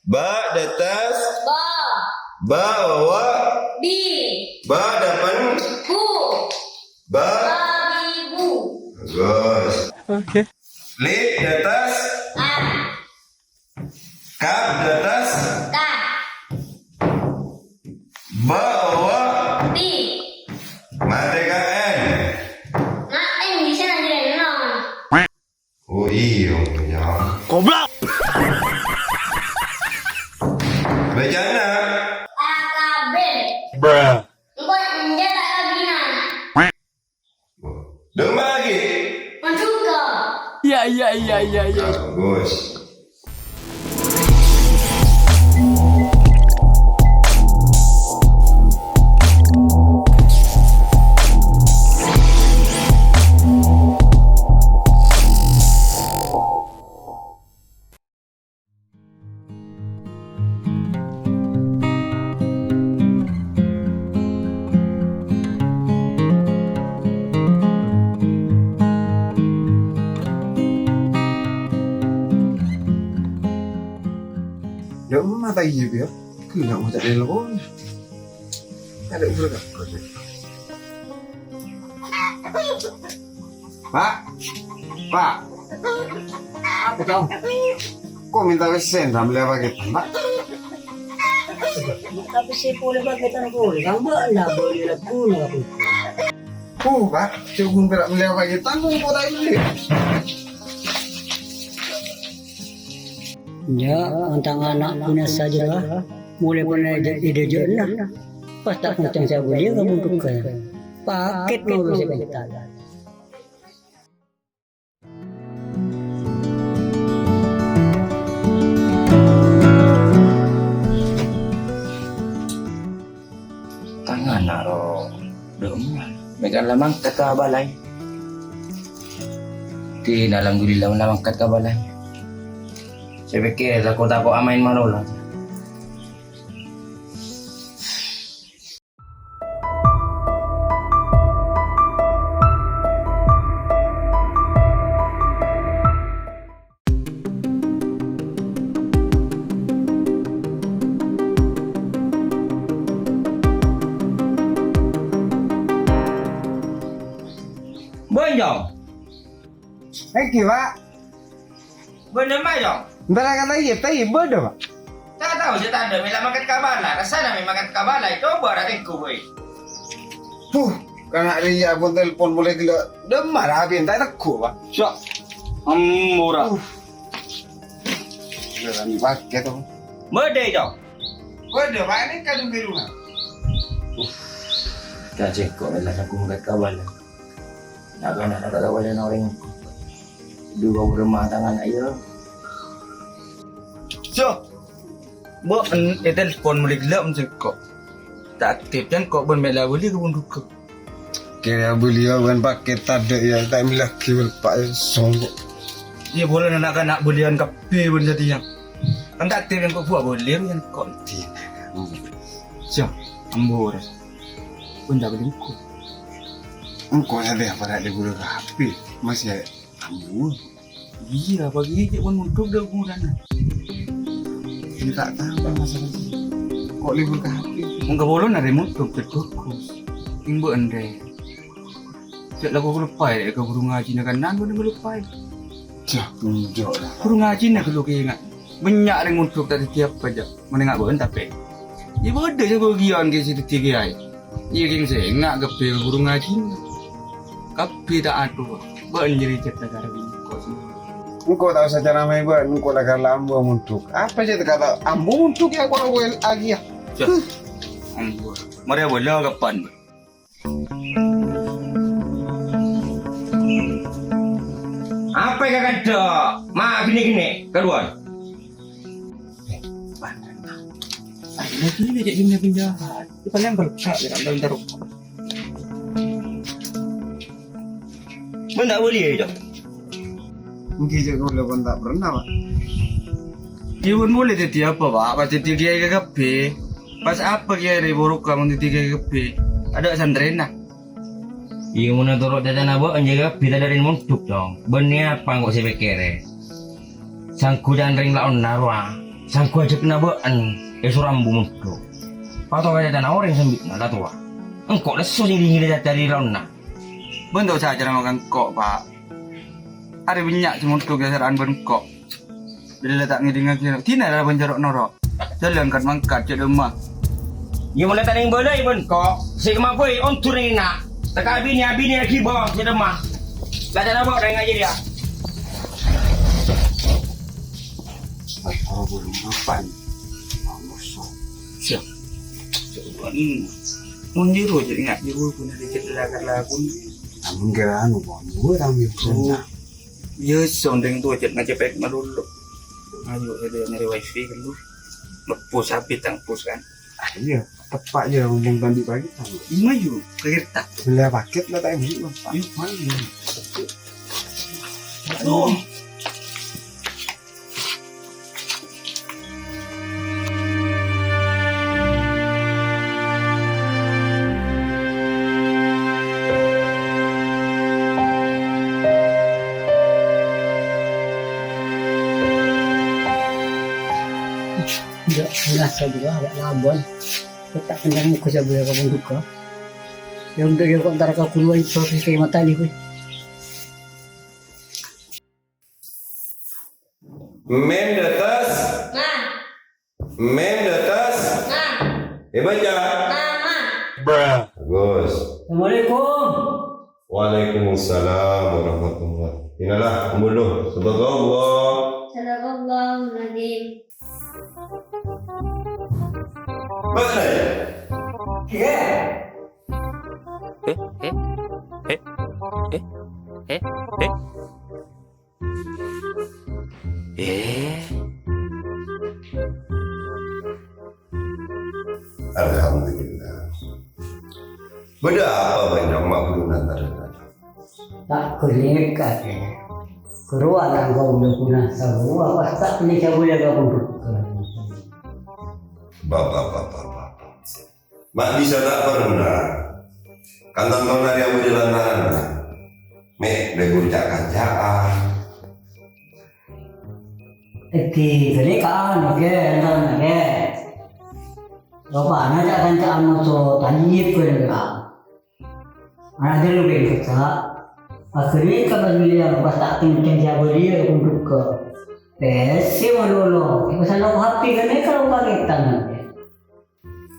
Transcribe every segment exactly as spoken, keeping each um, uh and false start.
Ba di attas. Ba. Ba wawa. Bi. Ba depan. Bu. Ba. Babi bu. Bagus. Oke. Lip di attas. A. Kap di attas. Ka. Ba wawa. Bi. Mate ka N. Ma N bisa nanti renong. Oh, iya, iya. Goblok! Bacana. A K B. Bruh. Engko' enja' ta' lagi, nah. Dong lagi. Masuk ke. Iya, iya, iya, iya, iya. Bagus. Dâ' emma ta' iyâ, Pi, yâ? Ghellâ' ngoca' telepon. Adâ' berkat. Pak. Pak. Apa, Cong? Kok minta pèssè, ndak mellè pakètan, Pak? Minta pèssè polè pakètan polè, kan bâ'na bâli lagguna, Pak. Oh, Pak, cobâ pèra' mellè pakètan, kok ta' mellè? Nya, antang ana' punya saja lah. Mulai pernah ide-ide jena. Pas ta' ngoncang sè abâli ka bunduk ka. Pakèt mau sè bentar. Tang ana' ro dâ' emma, mè' kan la mangkat ka bâlâi. Dina, alhamdulillah, la mangkat ka bâlâi. Sè pèkkèr tako'-tako' amaèn manola. Bonjong. Èngghi, Pak. Bâdâ, Pak, Jong? Entara kata iyâ, ta' iyâ bâdâ, Pak. Ta' tao, jhâ' tadâ' mè' la mangkat ka bâlâi. Rassana mè' mangkat ka bâlâi, cobâ ra tèngghu, wèy. Huh, kana' rèya pon telpon mulai ghellâ'. Dâ' emma ra, Pak, ta' tèngghu, Pak. Sya, ambu ra. Uh. Berani pakai tuh. Bâdâ, Jong? Bâdâ, Pak, ini kan di rumah. Uh, ta' cèko' mè' la sangko mangkat ka bâlâi. Na'-kana' ta' tao bâdâna orèng. Dhu bâ' rèma tangan ayo. Yo. Bâ'en ètelpon muli ghellâ' mon sèngko'. Ta' aktif, can ko' bân mè' la bâli ka bundukka. Kèra bâli ya, bân pakèt tadâ' ya, ta' mè' lagi bâl pa' songko'. Iyâ, polana na'-kana' bâliyân kabbhi bân satèya. Kan ta' aktif, can ko' bâ' bâli, can ko'. Yo, ambu ra. Bân ta' bâli engko'. Engko' satèya para' diburu kabbhi, masih ambu. Iyâ, apa ghi' cè' mon mondhuk dâ' bulana. Iyâ, ta' tao masalah sih. Ko' libur kabbhi. Mon ka polana rè mondhuk, cè' bhâghus. Èngbâ' endrè. Cè' la ko' kaloppaè, rè, ka ghuru ngajhina kan nan bân kaloppaè. Jah, enjâ' la. Ghuru ngajhina ghâllu kènga'. Bânnya' rèng mondhuk ta' dhâddhi apa, jâ'. Mon ènga' bâ'en tapè. Iyâ bâdâ sè bâgiyân kè sè dhâddhi kèyaè. Iyâ kèng sènga' kabbhi ka ghuru ngajhina. Kabbhi ta' adu. Bâ'en jârèya cèta karè bingko sè. Engko' ta' osa caramaè bâ'en, engko' la ghâllu ambu mondhuk. Apa sè ta' kata ambu mondhuk ya, kok la kowè aghiyâ. Cè'. Huh. Ambu. Marè abâlâ kapan? Apa ka kandhâ'? Ma' gini-gini, kaluar. Ayo, gini, cek gini penjahat. Kita yang berkak, ya, kan, taruh. Bân ta' bâli, ya, Cok? Èngghi, Cok, kaulâ pon ta' pernah, Pak. Iyâ, bân molè dhâddhi apa, Pak? Pas dhâddhi kèyaè kabbhi. Pas apa kèyaè rè buru ka mon dhâddhi kèyaè kabbhi? Tadâ' santrèna. Iyâ, mon noro' carana bâ'en jâ kabbhi tadâ' rèng mondhuk, Cong. Bân nèya apa engko' sè pèkkèrè? Sangghu can rèng laonna rowa. Sangko ajâgâna bâ'en èsoro ambu mondhuk. Pato ka cacana orèng sambi'na la towa. Engko' lesso sè ngèdhing-ngèdhing cacari raonna. Bâ'en ta' osa acara ngokang engko', Pa'. Arè bânnya' sè mondhuk èsara'an bân engko'. Bilâ la ta' ngèdhingngaghi, dinah la bân jâro' noro'. Jhâlân kat-mangkat, jhâ' dâmma. Iyâ, mon la ta' nèng bâlâi bân engko', sè kemma bhâi ondur nèng enna'. Teka abinè, abinè aghibâ, jhâ' dâmma. La ta' napa, rèng ajâ rèya. Siap. Mon jâro jâ' nga' jâro pun ada cedera kar lakon. Namun kira anu, Bang, gue rame. Oh. Iya, sondeng tuh, cek ngajak pek malolo. Ayo, ada nyari wifi kan lu. Ngepus habis tang pus kan. Ah, iya, tepak ya ngomong tadi pagi tang. Ima yu, kaget tak? Beli paket lah tak beli, Bang. Yuk, mana? Aduh. Enggak, enggak, saya juga agak labon. Kita kencang muka saya boleh kapan duka. Ya, untuk ya, kok ntar ke gulu aja, terus kayak mata nih, gue. Mèm di attas. Ma. Mèm di attas. Ma. Èbâca. Mama. Bagus. Assalamualaikum. Waalaikumsalam warahmatullahi. Inilah, kumpul dulu. Sadaqallah. Sadaqallahul adzim. Bâ'na, yâ? Iyâ. Eh, eh, eh, eh, eh, eh. Eh. Alhamdulillah. Bâdâ apa, Bânjong, ma' buru nantara? Ta' ghânèka, Kè. Ghâruwa tang kaulâ ghuna sarowâ, pas ta' ghânèka bulâ ka pondhughân. Bapa, bapa, bapa. Ma' bisa ta' pernah. Kan tantona rèya abâjâlânan. Mè' bhuru ca'-kaca'an. Èngghi, ghânèka anu, Kè, enten, Kè. Rupana ca'-kanca'an moso thayyib ghânèka. Ana' jârèya bhâi kèta. Akhèrra kapan bâliyâ pas ta' kencèng sè abâliyâ pondhughâ. Pèssè malolo. Pas ana' H P ghânèka lo pakètan.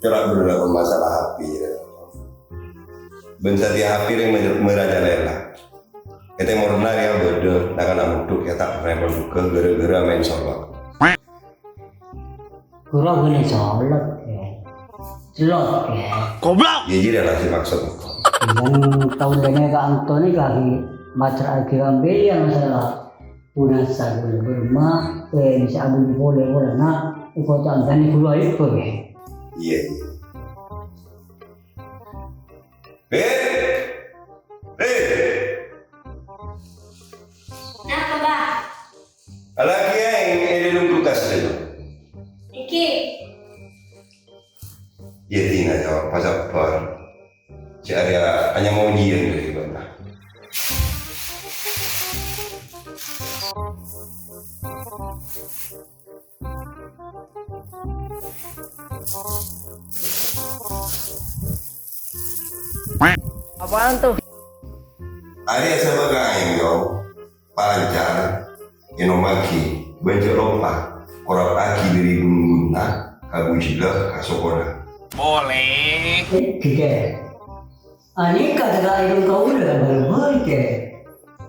Cora' bhender masalah H P, ya. Bân satèya H P rèng mèr-, mèrajalèla. È tèmorra rèya bâdâ na'-kana' mondhuk è ta' rèpon jhughân ghârâ-ghârâ maèn solot. Ghuru ghânèka solot, ya. Celot, ya. Goblok! Iyâ, jârèya la sè maksod. Bân taon ghânèka Antoni lagi macerra'aghi sampèyan masalah. Ponassa ghulâ bârâmma, eh, bisa abâli polè polana èkoca' anggani ghulâ èpè, ya. Iyâ, iyâ. Bit! Bit! Napa, Mbah? Alakè aèng è dâlem kulkas, Bit. Èngghi. Iyâ, dinah, jâ', pas sabbhâr. Jâ' arèya anyama ujian dâri bâ'na. Apaan tuh? Arèya sabâ ka aèng, Yong. Palancar, ènomaghi, bân jâ' loppa, korapaghi dâri ghun-ghunna, ka bujilla, ka sokona. Polè. Èngghi, Kè. Anèka dâ' ka èdung kaulâ, bârâmma, Kè.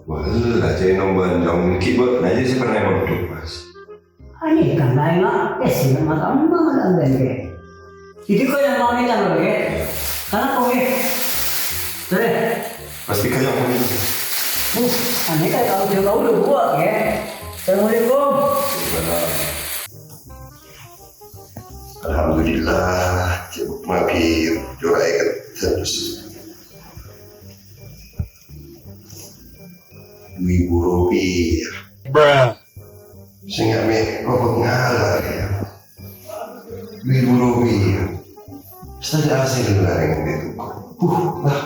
Wah, la jâ' ènom bân jâ' èngghi, bâ, na jâ' sè pernah mondhuk, Mas. Anèka, na, ènga', eh, sè ma' kamma la bân, Kè. Jadi kau yang mau minta dulu, ya? Kenapa, ya? Boleh? Pasti kau yang mau minta. Uh, anèka kalau dia kau udah gua, ya. Assalamualaikum. Waalaikumsalam. Alhamdulillah, cè' mampir, jura'è terus. Dwi èbu rupiah. Bruh. Sènga' mè' kobâ ngala' rèya. Dwi èbu rupiah. Saja hasil lareng itu. Huh, lah,